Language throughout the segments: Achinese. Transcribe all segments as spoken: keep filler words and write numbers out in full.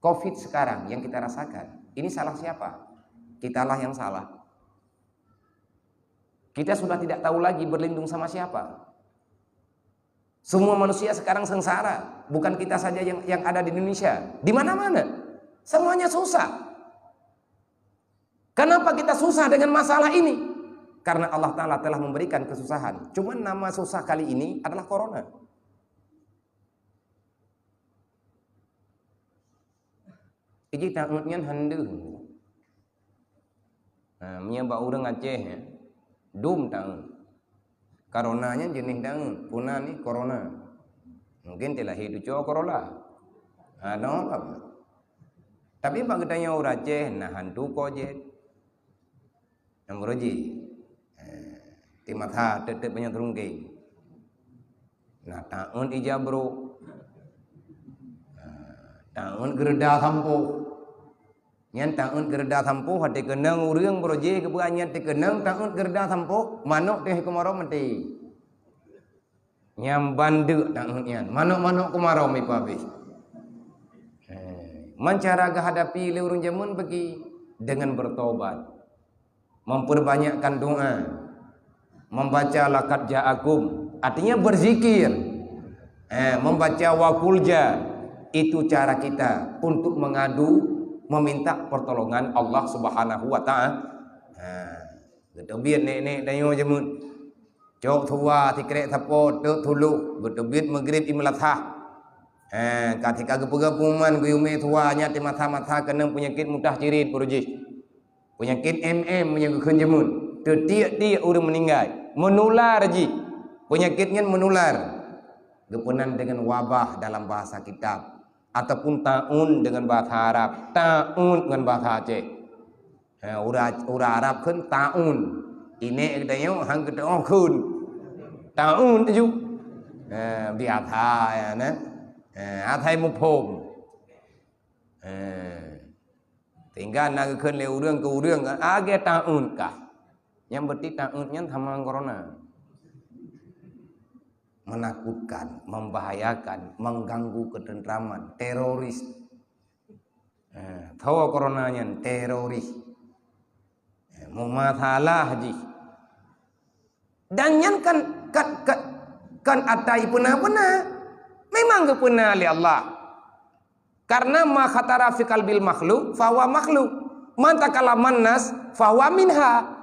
Covid sekarang yang kita rasakan, ini salah siapa? Kitalah yang salah. Kita sudah tidak tahu lagi berlindung sama siapa. Semua manusia sekarang sengsara. Bukan kita saja yang, yang ada di Indonesia. Di mana-mana. Semuanya susah. Kenapa kita susah dengan masalah ini? Karena Allah Ta'ala telah memberikan kesusahan. Cuman nama susah kali ini adalah corona. Iji taeut nyan han deuh. Ha, meunyoe bak ureuëng Aceh, ya, dum taeut. Corona nyan jeunèh taeut, peue nan nyan corona. Mungkin teulahé tucoe Corolla. Ha, dong apa? Tapi bak geutanyoe ureuëng Aceh, na hantu ko jeuet. Nyang beuroji. Eh, ti mata teuteup banyak teurungkeng. Na taeut ija bro. Nah, taeut geureuda sampoh. Nyan taeut geureuda sampoh, até keunong ureuëng beuroji keubeue nyan teukeunong taeut geureuda sampoh, manok teuh keumarom maté. Nyang bandek taeut nyan, manok-manok keumarom ipabéh. Eh, man cara geuhadapi lé ureuëng jameun bagi dengan bertobat, memperbanyakkan doa, membaca laqad ja'akum, artinya berzikir. Eh, membaca wa qul ja, itu cara kita untuk mengadu, meminta pertolongan Allah Subhanahu wa Ta'ala. Ha, geuteubiet nek-nek tanyoe jameun. Cok tuha sikrek sapo teuk tulok, geuteubiet Maghrib i meulasah. Eh, ka tika geupeugah pengumuman geuyue mé tuha nyan di masa-masa keunong peunyakét mutah cirit beuroji. Peunyakét M M meunyoe geukheun jameun. Teutiek-tiek ureuëng meuninggai. Menular jih. Peunyakét nyan menular. Geupeunan dengan wabah dalam bahasa kitab. Ataupun taun dengan bahasa Arab. Taun ngon bahasa Aceh. Ha, ureuëng, ureuëng Arab kheun taun. Inék geutanyoe han geuteu'oh kheun. Taun aju. Ha, biasa ya, nah. Ha, asai muphom. Ha. Sehingga na geukheun lé ureuëng keu ureuëng, "Ah, lagée taun kah?" Nyang beuti taun nyan sama corona. Menakutkan, membahayakan, mengganggu ketentraman, teroris. Eh, tho corona nyan teroris. Eh, meumasalah jih. Dan nyan kan, kan, kan, kan ata ipeuna-peuna. Memang geupeuna lé Allah. Karena ma khatara fi qalbil makhluk, fahuwa makhluk. Man takallama nas, fahuwa minha.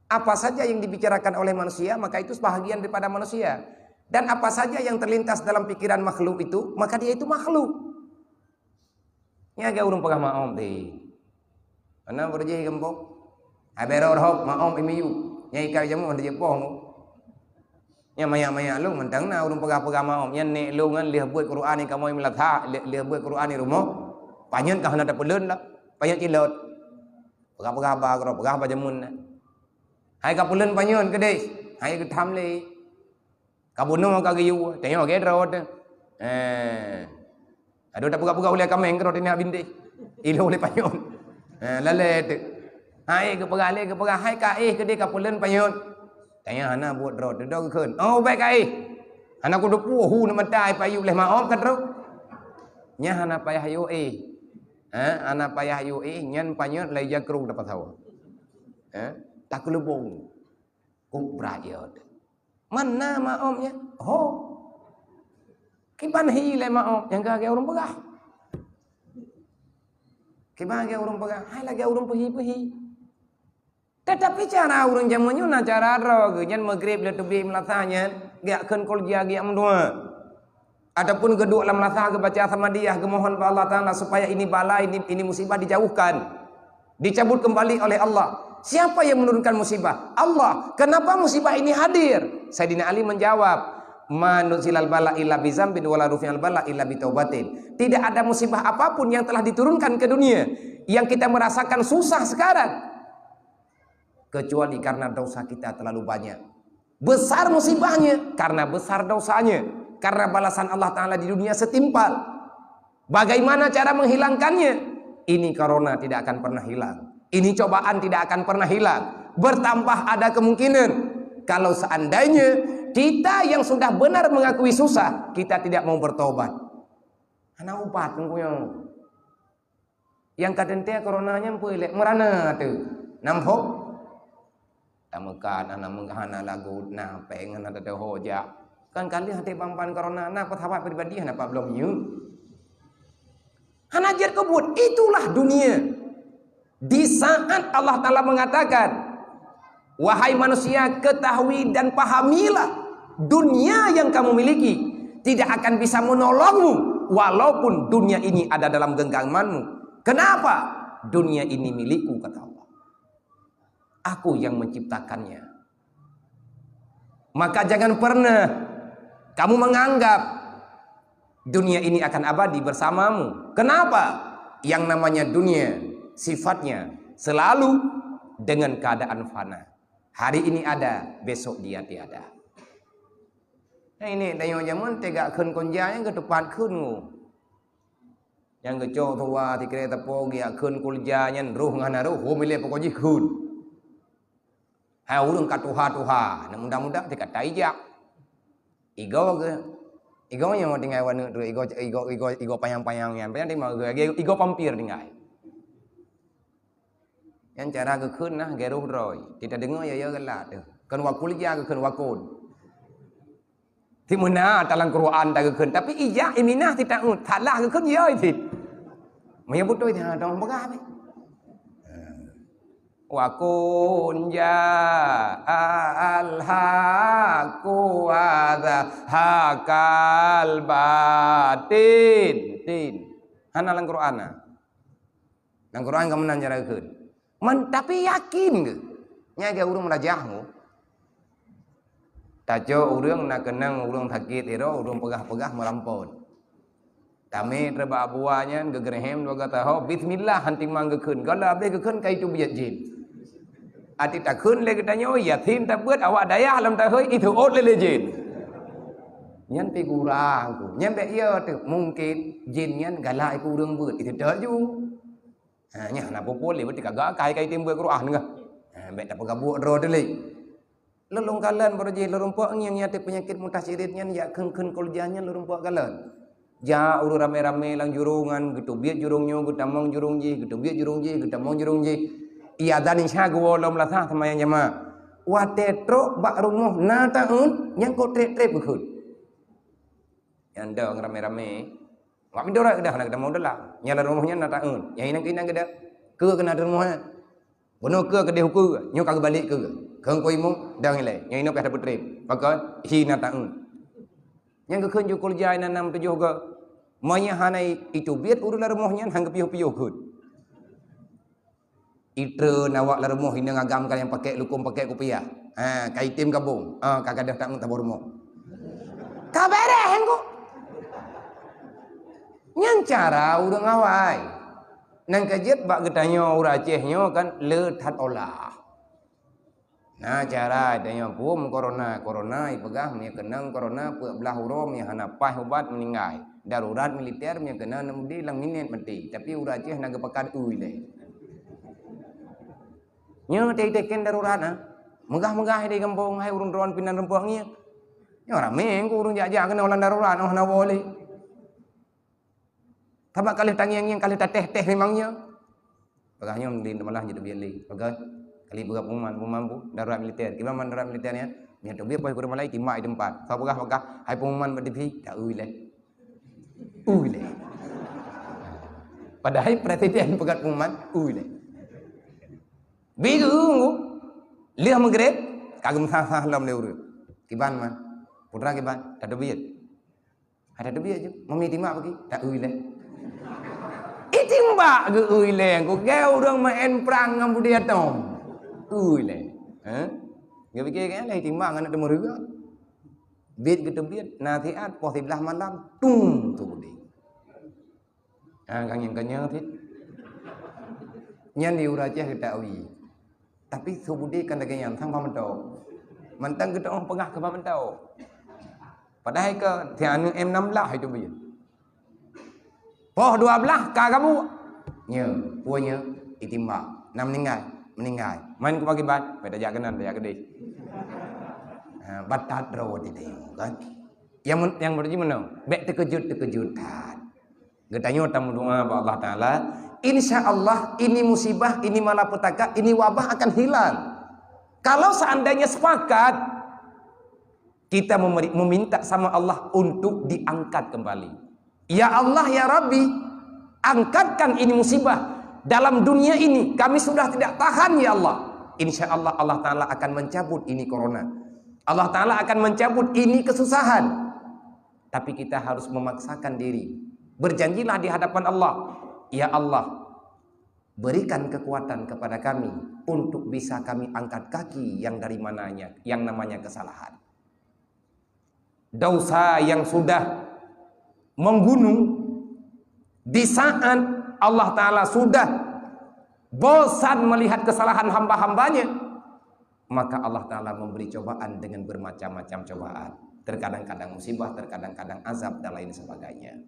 Apa saja yang dibicarakan oleh manusia, maka itu sebahagian daripada manusia. Dan apa saja yang terlintas dalam pikiran makhluk itu, maka dia itu makhluk. Nyan lagée ureuëng peugah maom tadi. Hana beureuji gampông. Hai bero roh maom imiyu. Nyang ikat jamu hana jipoh. Nyang manyak-manyak lôn mantong na ureuëng peugah-peugah maom. Nyan nek lôn nyan lheueh beuet Quran i kamoe meulatha, lheueh beuet Quran i rumoh. Panyöt ka hana tapeuleuen lah. Panyöt cilot. Peugah-peugah haba keudroe, peugah haba jameun na. Hai ka peuleuen panyöt keudeh. Hai geutham lé. Ka bunoe ka geuyue, tanyoe lagée droe teuh. Eh. Adoe tapeugah-peugah ulée kaméng keudroe tinyak bintéh. Ilée ulée panyöt. Eh, lalée teuh. Hai geupeugah lé, geupeugah hai ka éh keudeh ka peuleuen panyöt. Tanyoe hana buet droe teuh, droe geukheun. Oh, bék ka éh. Hana kuteupue hu neumata ai payu lé maom ka troh. Nyan hana payah yue éh. Ha, hana payah yue éh, nyan panyöt lai jakru dapat hawa. Ha, takeulubong. Kuk brat ya. Mana maom nyan? Ho. Kiban hi lé maom nyang ka lagée ureuëng peugah. Kiban lagée ureuëng peugah, hai lagée ureuëng peuhi-peuhi. Tetapi cara ureuëng jameun nyoe na cara droe geuh nyan Maghrib lheueh teubiet meulasah nyan, geujak kheun kolja geujak meudoa. Ataupun geuduek lam meulasah geubaca Samadiyah, geumohon bak Allah Taala supaya ini bala, ini, ini musibah dijauhkan. Dicabut kembali oleh Allah. Siapa yang menurunkan musibah? Allah. Kenapa musibah ini hadir? Saidina Ali menjawab, "Ma nuzilal bala illa bizambin wala rufi'al bala illa bitaubatin." Tidak ada musibah apapun yang telah diturunkan ke dunia yang kita merasakan susah sekarang kecuali karena dosa kita terlalu banyak. Besar musibahnya karena besar dosanya, karena balasan Allah Taala di dunia setimpal. Bagaimana cara menghilangkannya? Ini corona tidak akan pernah hilang. Ini cobaan tidak akan pernah hilang. Bertambah ada kemungkinan. Kalau seandainya kita yang sudah benar mengakui susah, kita tidak mau bertobat. Hana ubat ngon nyoe. Nyang ka teuntée corona nyan peue lé? Meurana ateueh. Nam phok. Tameukat, hana meung-, hana lagot, na péng, hana teudeungo jak. Kan ka lheueh até ban-ban corona, na pesawat pribadi hana pat bloe minyeuk. Hana jeuet keu buet. Itulah dunia. Di saat Allah Ta'ala mengatakan, "Wahai manusia, ketahui dan pahamilah, dunia yang kamu miliki tidak akan bisa menolongmu, walaupun dunia ini ada dalam genggamanmu." Kenapa? "Dunia ini milikku," kata Allah. "Aku yang menciptakannya." Maka jangan pernah kamu menganggap dunia ini akan abadi bersamamu. Kenapa? Yang namanya dunia sifatnya selalu dengan keadaan fana. Hari ini ada, besok dia tiada. Nah, ini tanyoe jameun teuga kheun kulja nyang geutupat kheun ngu. Nyang geucok tuha tikirée teupông geujak kheun kulja nyan roh ngon hana roh, hom ilée pokok jih kheun. Hai ureuëng ka tuha-tuha, na muda-muda teuka tai jak. Igoe geuh, igoe nyoe tinggai waneuk tu, igoe, igoe, igoe, igoe panyang-panyang nyan, panyang di ma geuh, igoe pampir tinggai. Nyan cara geukheun nah, geuroh droe. Teudeungoe ya, ya galak teuh. Kheun wakul ja geukheun wakon. Ti meuna talang Quran ta geukheun, tapi ija iminah ti taun. Salah geukheun ya cit. Meunyoe beutôi ti hana tong peugah meh. Wa kun jaa al-haqqu wa zahaqal batil. Tin. Hana lam Quran na. Lam Quran ka meunan cara geukheun. Man, tapi yakin geuh. Nyan keuh ureuëng meulajah mu. Tacok ureuëng na keunong ureuëng sakét uroe, ureuëng peugah-peugah meurampon. Tamé teubak buwa nyan geugeureuhem dua gata ho, bismillah han timang geukheun. Goh lom abéh geukheun ka iteubiet jén. Até takheun lé geutanyoe, Yasin tabeuet awak dayah lam tahôi iteuôt lé lé jén. Nyan figura ku. Nyan bék iya teuh. Mungken jén nyan galak keu ureuëng beuet. Itu tok ju. Ha, nyan hana peue-peue lé, berarti ka gakai ka itém beuet Quran gah. Ha, bék tapeugah buet droe teuh lé. Lôn lôn kalon baroe jih lôn rumpok ngieng nyang teuh peunyakét mutasirit nyan, jak kheun-kheun kulja nyan lôn rumpok kalon. Jak ureuëng ramé-ramé lam jurong nyan, geuteubiet jurong nyoe, geutamong jurong jih, geuteubiet jurong jih, geutamong jurong jih. Iya dan insya geuwoe lom lasah seumayang jamaah. Watée trok bak rumoh na taun, nyang kok treb-treb geukheun. Nyang dong ramé-ramé. Wak pintoe rot geudah na geutamong deulam. Nyang lam rumoh nyan na taun. Nyang inong keuh inong geudah. Keu keunan rumoh nyan. Bunoe keu keudeh ukeue, nyoe ka geubalek keu. Kheun ku imum, dang ilée. Nyang inong pih ada peutreb. Pakon, hi na taun. Nyang geukheun ju kulja inan nam tujoh goe. Meunyo hana iteubiet ureuëng lam rumoh nyan, han geupiôh-piôh kheun. Itreun awak lam rumoh inong agam ka nyang pakèk lukôm pakèk kupiah. Ha, ka itém gabong. Ha, ka gadôh taun saboh rumoh. Ka bèrèh engko. Nyan cara ureuëng awai. Nang ka jeuet bak geutanyoe ureuëng Aceh nyoe kan le that olah. Na cara tanyoe phom corona, corona ipeugah meunyo keunong corona peuet blaih uroe meunyo hana paih ubat meuninggai. Darurat militer meunyo keunong nam di lam minét maté. Tapi ureuëng Aceh na geupakat ui lé. Nyoe teuh teken darurat na. Meugah-meugah di gampông hai ureuëng droe pinan rumpok ngieng. Nyoe ramé ku ureuëng jak-jak keunoe lam darurat oh na boleh. Sabab ka lheueh tangieng-ngieng, ka lheueh tatéh-téh memang nyoe. Peugah nyoe di malah jeuet teubiet lé. Peugah kali peugah pengumuman, pengumuman bu, darurat militer. Kiban man darurat militer nyan? Nyan teubiet poh kureueng malai timbak di teumpat. Ka peugah-peugah hai pengumuman bak T V, tak ui lé. Ui lé. Padahai presiden peugah pengumuman, ui lé. Bi geueu lheueh meugreb, ka geumeusaha-saha lom lé ureuëng. Kiban man? Putra kiban? Tateubiet. Ada teubiet ju. Mami timbak bagi? Tak ui lé. Itimbak geu ui lé. Ku geu ureuëng main perang ngon budaya tom. Ui lé. Ha? Geu pikir kan lé timbak ngon teumeuruga. Bit geuteubiet, nasihat poh siblaih malam, tung tu budi. Ha, kanyang-kanyang sit. Nyan di ureuëng Aceh geutak ui. Tapi su budi kan lagée nyan sang pah meudo. Mantang geudoh peugah keu pah meudo. Padahai ka si aneuk M enam belas itu beuye. Poh dua belas ka gabuek. Nye, peue nye? Itimbak. Na meuninggai? Meuninggai. Man ku pakiban? Beda jak keunan, beda jak keudeh. Ha, batat droe di tengok kan. Yang men-, yang berarti mana? Bek terkejut, terkejut kan. Geutanyoe tameudoa bak Allah Taala, insya Allah ini musibah, ini malapetaka, ini wabah akan hilang. Kalau seandainya sepakat, kita memberi, meminta sama Allah untuk diangkat kembali. Ya Allah, ya Rabbi, angkatkan ini musibah. Dalam dunia ini kami sudah tidak tahan, ya Allah. Insya Allah, Allah Taala akan mencabut ini corona. Allah Taala akan mencabut ini kesusahan. Tapi kita harus memaksakan diri. Berjanjilah di hadapan Allah, "Ya Allah, berikan kekuatan kepada kami untuk bisa kami angkat kaki yang dari mananya, yang namanya kesalahan." Dosa yang sudah menggunung, di saat Allah Taala sudah bosan melihat kesalahan hamba-hambanya, maka Allah Taala memberi cobaan dengan bermacam-macam cobaan. Terkadang-kadang musibah, terkadang-kadang azab, dan lain sebagainya.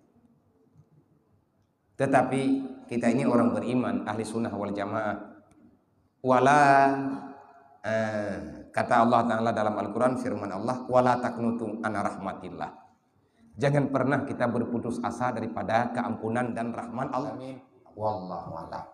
Tetapi kita ini orang beriman, ahli sunnah wal jamaah. Wala, eh, kata Allah Taala dalam Al-Quran, firman Allah, "Wala taknutu ana rahmatillah." Jangan pernah kita berputus asa daripada keampunan dan rahmat Allah. Amin. Wallahu a'lam.